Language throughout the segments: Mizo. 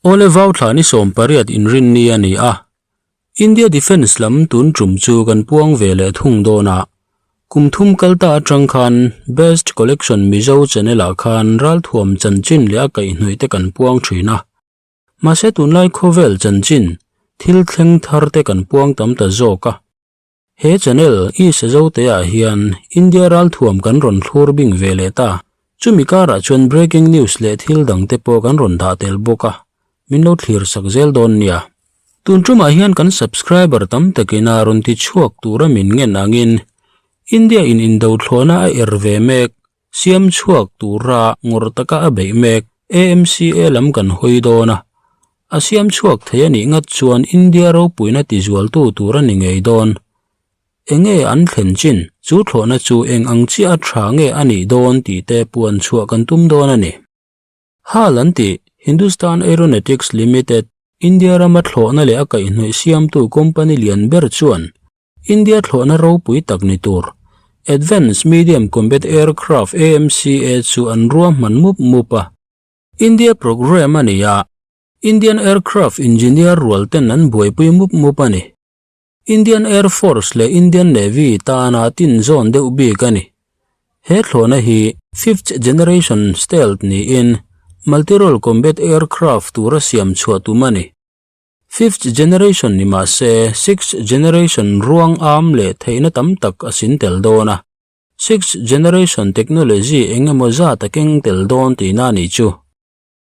Awle vau thla ni 18 inrinni a ni a. India Defence lam tun tum chu kan puang ve leh thung dawn a. Kum thum kal ta atang khan Best Collection Mizo channel ah khan ralthuam chanchin leh a kaihhnawih te kan puang thin a. Mahse tunlai khawvel chanchin thil thleng thar te kan puang tam ta zawk a. He channel i Sazote ah hian India ralthuam kan rawn thlur bing ve leh ta. Chumi karah chuan breaking news leh thil dang te pawh kan rawn dah tel bawk a, min lo thlir sak zel dawn nia. Tun tumah hian kan subscriber tam takin a rawn ti chhuak tura min ngen angin India in indo thlawhna a er ve mek, siam chhuak tura ngawr taka a beih mek AMCA lam kan hawi dawn a. A siam chhuak thei a nih ngat chuan India ropuina tizualtu tur a ni ngei dawn. Enge an thlen chin? Chu thlawhna chu eng ang chiah a tha nge a nih dawn tih te puan chhuah kan tum dawn a ni. Hal an tih, Hindustan Aeronautics Limited, India rama thlawhna leh a kaihhnawih siamtu company lian ber chuan India thlawhna ropui tak ni tur Advanced Medium Combat Aircraft, AMCA, chu an ruahman mup mup a. India programme a ni a, Indian Aircraft Engineer rual ten an buaipui mup mup a ni. Indian Air Force leh Indian Navy tana tin zawn deuh bik a ni. He thlawhna hi fifth generation stealth niin multi-role combat aircraft tura siam chhuah tum a ni. Fifth generation ni mah se sixth generation ruang am leh theihna tam tak a sin tel dawn a. Sixth generation technology eng emaw zat a keng tel dawn tihna a nih chu.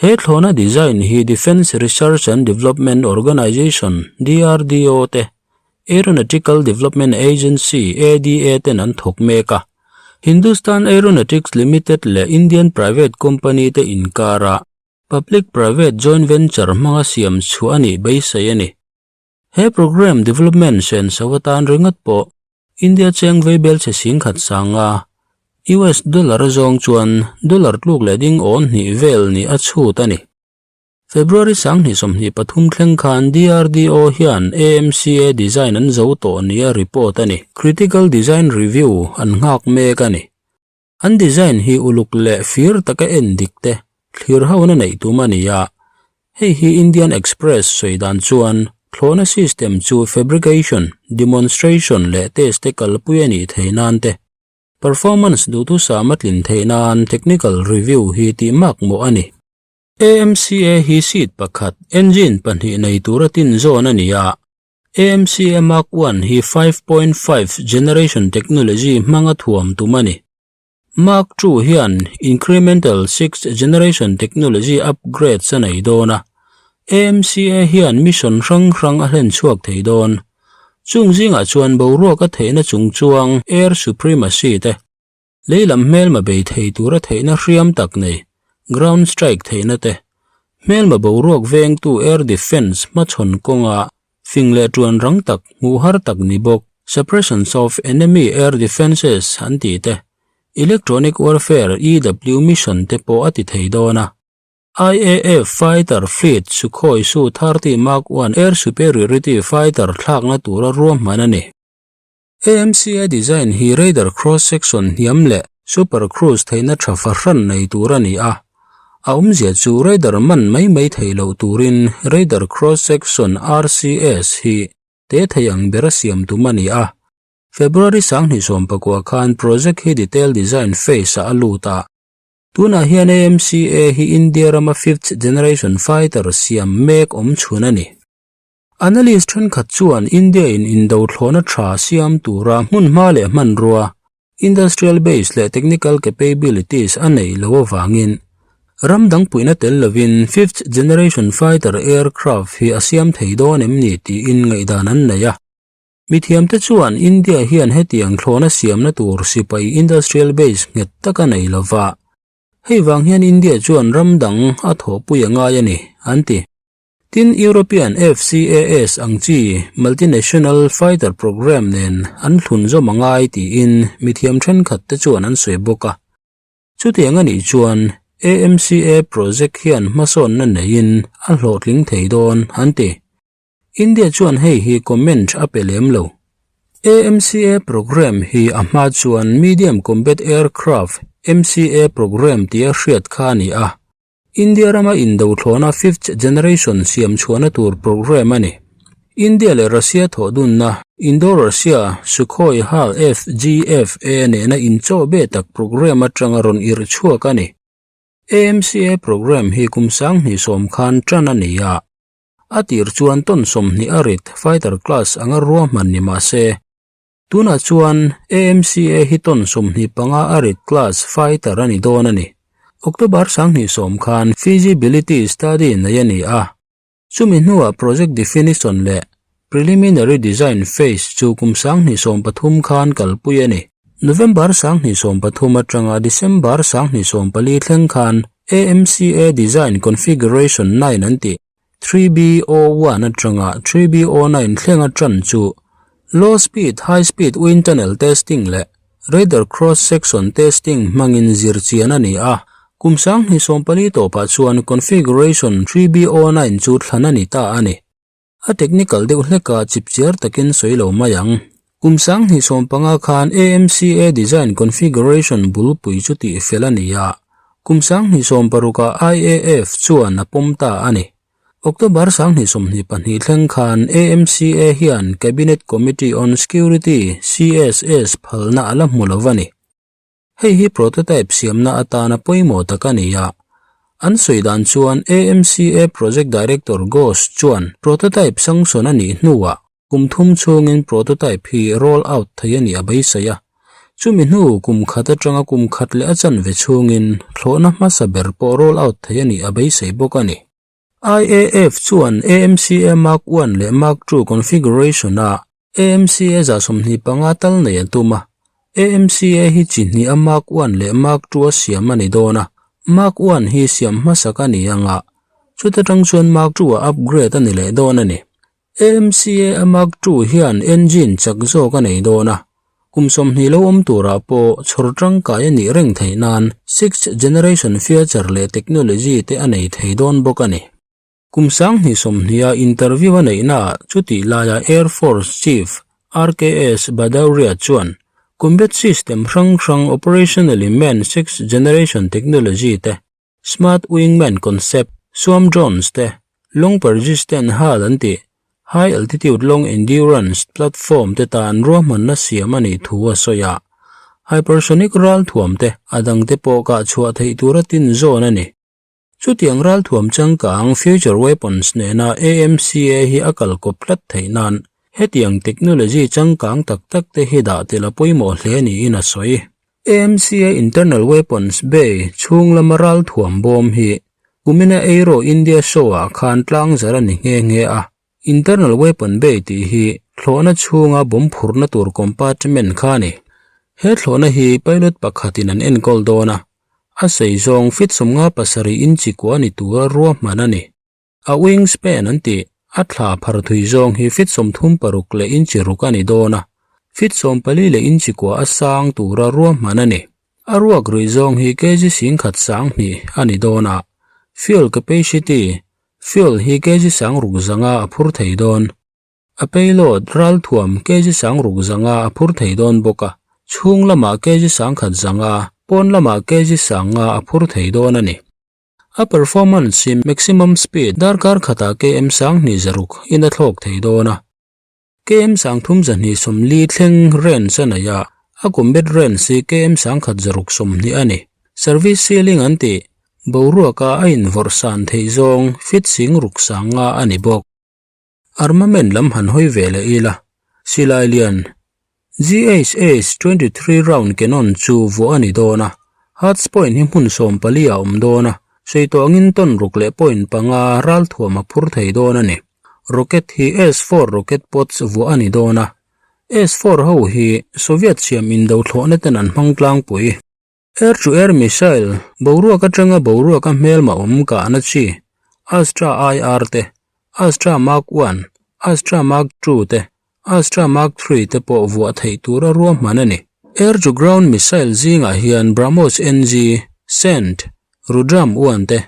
He thlawhna design hi Defence Research and Development Organisation, DRDO, te Aeronautical Development Agency, ADA, ten an thawk mek a. Hindustan Aeronautics Limited leh Indian private company te inkara public-private joint venture hmanga siam chhuah a nih beisei a ni. He programme development senso atan ringawt pawh India cheng veibel chhe singkhat sanga US dollar a zawng chuan dollar tluk leh ding awn hnih vel nih a chhut a ni. February 2023 thleng khan DRDO hian AMCA design an zo tawh nia report a ni. Critical Design Review an nghak mek a ni. An design hi uluk leh fir taka en dik te thlir hona neih tum a ni a, hei hi Indian Express sawi dan chuan thlawhna system chu fabrication, demonstration leh test te kalpui a nih theih nan te, performance duhthusam a tlin theih nan technical review hi tih makmawh a ni. AMCA hi seat pakhat, engine pahnih nei tura tin zawn a ni a, AMCA Mark I hi 5.5 generation technology hmanga thuam tum a ni. Mark II hian incremental sixth generation technology upgrades a nei dawn a, AMCA hian mission hrang hrang a hlen chhuak thei dawn. Chung zingah chuan boruak a theihna chung chuang air supremacy te, lei lam hmelma bei thei tura theihna hriam tak nei, ground strike theihna te, hmelma boruak vengtu air defence hmachhawn kawnga fing leh tuan rang tak hmuh har tak ni bawk, suppressions of enemy air defences an tih te, electronic warfare, EW, mission te pawh a ti thei dawn a. IAF fighter fleet Sukhoi Su-30 Mark I air superiority fighter thlakna tura ruahman a ni. AMCA design hi radar cross section hniam leh super cruise theihna tha fahran nei tur a ni a. A awmzia chu radar man mai mai thei loh turin radar cross section, RCS, hi te thei ang bera siam tum a ni a. February 2019 khan project hi detail design phase ah a lut a. Tunah hian AMCA hi India rama fifth generation fighter siam mek awmchhun a ni. Analyst thenkhat chuan India in indo thlawhna tha siam tura hmunhma leh hmanrua, industrial base leh technical capabilities a neih loh avangin ram dang puihna tel lovin fifth generation fighter aircraft hi a siam thei dawn em ni tiin ngaihdan an nei a. Mithiamte chuan India hian hetiang thlawhna siamna tur sipai industrial base nghet tak a nei lova, hei vang hian India chuan ram dang a thawhpui a ngai a ni, an ti. Tin, European FCAS ang chi multinational fighter programme nen an hlun zawm a ngai tiin mithiam thenkhat te chuan an sawi bawk a. Chutiang a nih chuan AMCA project hian hmasawnna neiin a hlawhtling thei dawn an ti. India chuan hei hi comment a pe lem lo. AMCA programme hi a hma chuan Medium Combat Aircraft, MCA, programme tia hriat kha a ni a. India rama indo thlawhna fifth generation siam chhuahna tur programme a ni. India leh Russia thawhdunna Indo-Russia Sukhoi HAL FGFA nena inchaw be tak programme atanga rawn irh chhuak a ni. AMCA programme hi kum 2010 khan tan a ni a. A tir chuan ton 20 a rit fighter class anga ruahman ni mah se, Tunah chuan AMCA hi ton 25 a rit class fighter a ni dawn a ni. October 2010 khan feasibility study nei a ni a. Chumi hnuah project definition leh preliminary design phase chu kum 2013 khan kalpui a ni. November 2013 atanga December 2014 thleng khan AMCA design configuration 9 an tih. 3BO1 atanga 3BO9 thlenga tan chu low speed high speed wind tunnel testing leh radar cross section testing hmangin zir chian a ni a. Kum 2014 tawpah chuan configuration 3BO9 chu thlan a ni ta a ni. A technical deuh hleka chipchiar takin sawi lo mai ang. Kum 2015 khan AMCA design configuration bulpui chu tih fel a ni a. Kum 2016 ah IAF chuan a pawm ta a ni. October 2022 thleng khan AMCA hian Cabinet Committee on Security, CSS, phalna a la hmu lo a ni. Hei hi prototype siamna atana pawimawh tak a ni a. An sawi dan chuan AMCA Project Director Ghosh chuan prototype sanction a nih hnuah kum thum chhungin prototype hi roll out thei a nih a beisei a. Chumi hnu kum khat atanga kum khat leh a chanve chhungin thlawhna hmasa ber pawh roll out thei a nih a beisei bawk a ni. IAF chuan AMCA Mark I leh Mark II configuration-a AMCA 25 tal nei a tum a. AMCA hi chi hnih a Mark I leh Mark II a siam a ni dawn a. Mark I hi siam hmasak a ni anga, chuta tang chuan Mark II a upgrade a ni leh dawn a ni. AMCA a Mark II hian engine chak zawk a nei dawn a, kum 20 lo awm turah pawh chhawr tangkai a nih reng theih nan sixth generation feature leh technology te a nei thei dawn bawk a ni. Kum 2020 a interview a neihnaah chutih laia Air Force Chief RKS Bhadauria chuan combat system hrang hrang operationally manned sixth generation technology te Smart Wingman Concept, Swarm Drones te, Long Persistent HAL an tih, High Altitude Long Endurance Platform te tan ruahmanna siam a nih thu a sawi a. Hypersonic ralthuam te a dangte pawh kah chhuah theih tura tin zawn a ni. Chutiang ralthuam changkang Future Weapons nena AMCA hi a kalkawp tlat theih nan hetiang technology changkang tak tak te hi dah tel a pawimawh hle niin a sawi. AMCA Internal Weapons Bay chhung lama ralthuam bawm hi kumina Aero India Show-ah khan tlang zar a ni nghe nghe a. Internal Weapon Bay tih hi thlawhna chhunga bomb phurna tur compartment kha a ni. He thlawhna hi pilot pakhatin an enkawl dawn a, a sei zawng feet 57 inchi kua ni tura ruahman a ni. A wing span an tih, a thla phar thui zawng hi feet 36 leh inchi ruk a ni dawn a, feet 14 leh inchi kua a sang tura ruahman a ni. A ruak ruih zawng hi kg 10,2 a ni dawn a, fuel capacity, fuel hi kg 6,500 a phur thei dawn. A payload ralthuam kg 6,500 a phur thei dawn bawk a, chhung lamah kg 1,500, pawn lamah kg 500 a phur thei dawn a ni. A performance hi maximum speed darkar khatah km 2,600 in a thlawk thei dawn a. Km 3,240 thleng range a nei a, a combat range hi km 1,120 a ni. Service ceiling an tih, boruaka a invawrh san theih zawng feet 6,500 a ni bawk. Armament lam han hawi ve leh ila, silai lian GHH 23 round cannon chu vuah a ni dawn a, Hats point hi hmun 14 a awm dawn a, sawi tawh angin ton ruk leh point panga ralthuam a phur thei dawn a ni. Rocket hi S-4 rocket pods vuah a ni dawn a, S-4 ho hi Soviet siam indo thlawhna ten an hmang tlangpui. Air-to-air missile, boruak atanga boruaka hmelma awm kahna chi, Astra IR te, Astra Mark I, Astra Mark II te, Astra Mark III te pawh vuah theih tura ruahman a ni. Air-to-ground missile zingah hian BrahMos NG, Sand, Rudram I te,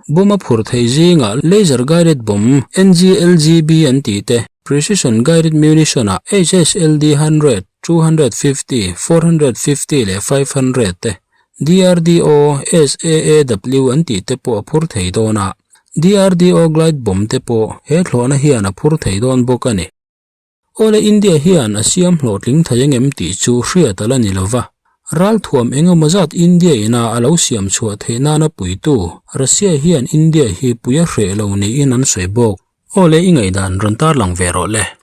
Bomb a phur thei zingah laser guided bomb NGLGB an tih te, precision guided munition ah HSLD 100, 250, 450 leh 500 te, DRDO SAAW an tih te pawh a phur thei dawn a, DRDO glide bomb te pawh he thlawhna hian a phur thei dawn bawk a ni. Awle India hian a siam hlawhtling thei angem tih chu hriat a la ni lova, ralthuam engemaw zat India ina a lo siam chhuah theih nana puitu Russia hian India hi pui a hreh lo niin an sawi bawk. Awle i ngaihdan rawn tarlang ve rawh le.